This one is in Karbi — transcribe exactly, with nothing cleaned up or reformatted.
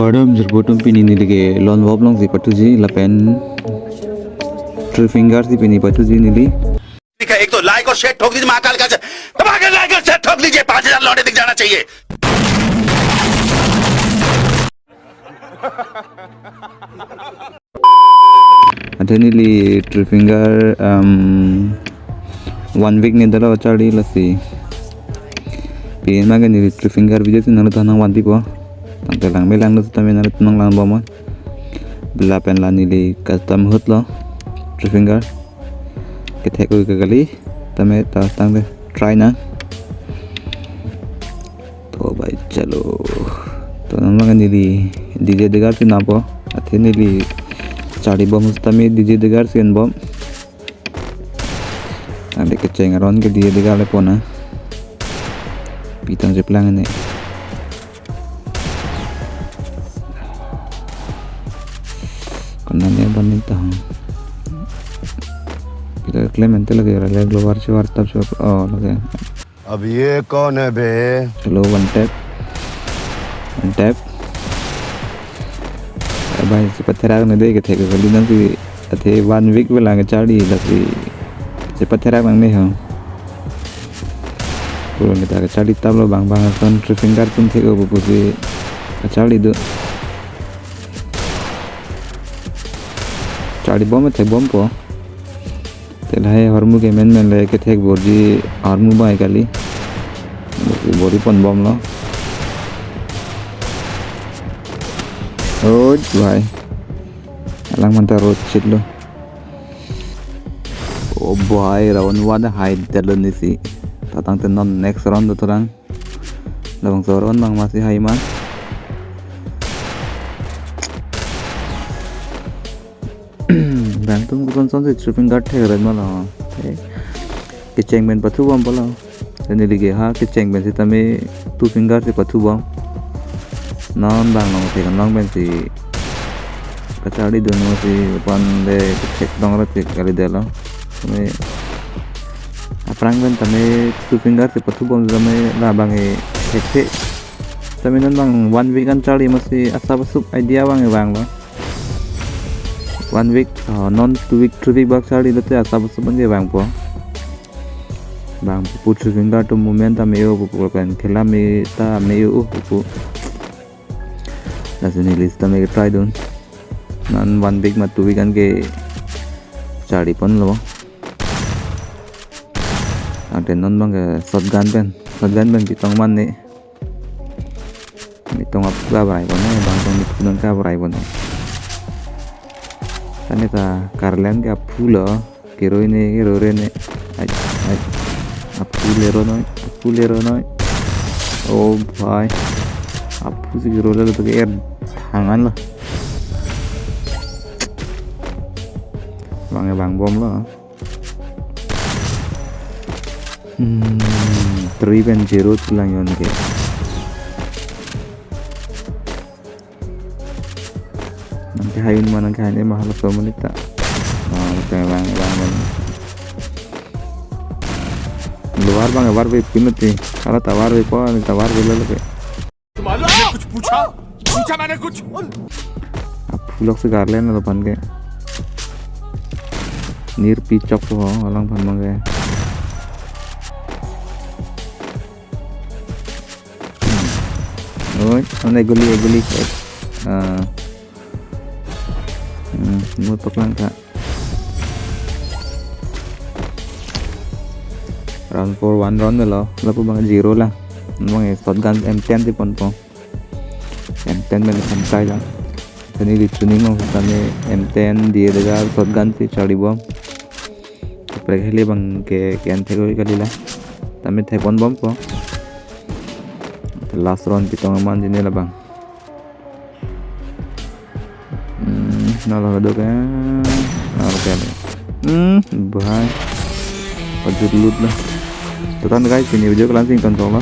Kardom jirpo atum, pini neli ke lone wolf alongsi pathuji lapen three finger si pini pathuji neli. ठीक है, एक तो लाइक और शेयर ठोक दीजिए महाकाल का, दबा के लाइक और शेयर ठोक दीजिए, पाँच हजार लौंडे दिख जाना चाहिए। Athe neli three finger, um, one week ni dolo charli lasi. Pini ma ke neli three finger video si nanglo ta nangvanpipo. Tangte langme langno sitame nanglo nanglangpo ma. Lapen la neli custom hutlo three finger. Kethek-o ke kali, tame ta tangte try nang. To bhai chalo. To non abang neli D J Degar si nangpo. Athe neli charlibom sitame D J Degar si enbom. Ante kecheng aron ke D J Degar le pon na. Pitang cheplang ne. Kona ne ban ni ta. Kita Clement lagi rale global si wartap si, oh, lagi. अब ये कौन है बे? Hello, one tap. One tap. Eh, bhai, si patherak nang dei, kethek kali nang si, athe one week belang charli lasi. Si patherak nang ne ho. Pulon kita charli tap lo bang bang ason three finger atum thek-o pusi charli do. Charlibom thekbompo. Te lahai ahormu ke menmen le kethek borji ahormu bai kali. Bor-i ponbomlo. Oh, bhai. Alang manta road chitlo. Oh, bhai, round one hai detlo neli si. Ta tangte non next round do thurang. Labangso round abang masi hai ma. Bang atum koson son si three finger thek ret ma lo. Kecheng pen pathubompo lo. Te neli ke ha kecheng pen sitame two finger si pathubom. Non abang along si kan long pen si kacharli dunnon si pan de kethek dong rat ke kali detlo. Tame aphrang pen tame two finger si pathubom tame labang e thekthe. Tame non abang one week an charli masi asap asup idea abang e vanglo. One week, ah, non two week, three week bak charli lote asap asup an ke vangpo. Vangpo pu three finger atum movement ta me-o pu pu lapen khela me ta me-o pu pu. Lasi neli sitame try dun. Non one week ma two week an ke charli ponlo. Ante non abang ke shotgun pen, shotgun pen pitong man ne. Pitong aphu abrai pon ne, bang tong ni pitong ke abrai pon ne. Tane ta karlen ke aphu lo, keroi ne, keroi ne. Ai, ai. Aphu le ronoi, aphu le ronoi. Oh bhai. Aphu si keroi le to ke er thangan lo. Bang e vangbomlo. Hmm, three pen zero chelang yon ke. Nangkehai un ma, nangkehai ne ma halaso amonit ta. Ah, nangkehai vang, vang, vang. Luar bang, var ve pinut ti. Hala ta var vepo, ne ta var velo lake. तुमने कुछ पूछा? पूछा मैंने कुछ? Aphu lok si garlen lo pan ke. Nirpi chok po alang pan mang ke. Oi, ane guli, guli. Ah. Hmm, mut paklang ta. Round four, one round lo. Lapu bang zero lang. Bang e shotgun M ten si ponpo. M ten bang samtai lang. Kani di tuning mo kami M ten D A Degar shotgun si charlibom. Kaprek heli bang ke, ke an thek oi kali la. Tame thek ponbompo. Last round pitong aman jine labang. Hmm, nalo kadok ya. Nalo kali. Hmm, bhai. Pajut lut la. To tangte guys, pini video ke la-ansi ington tong lo.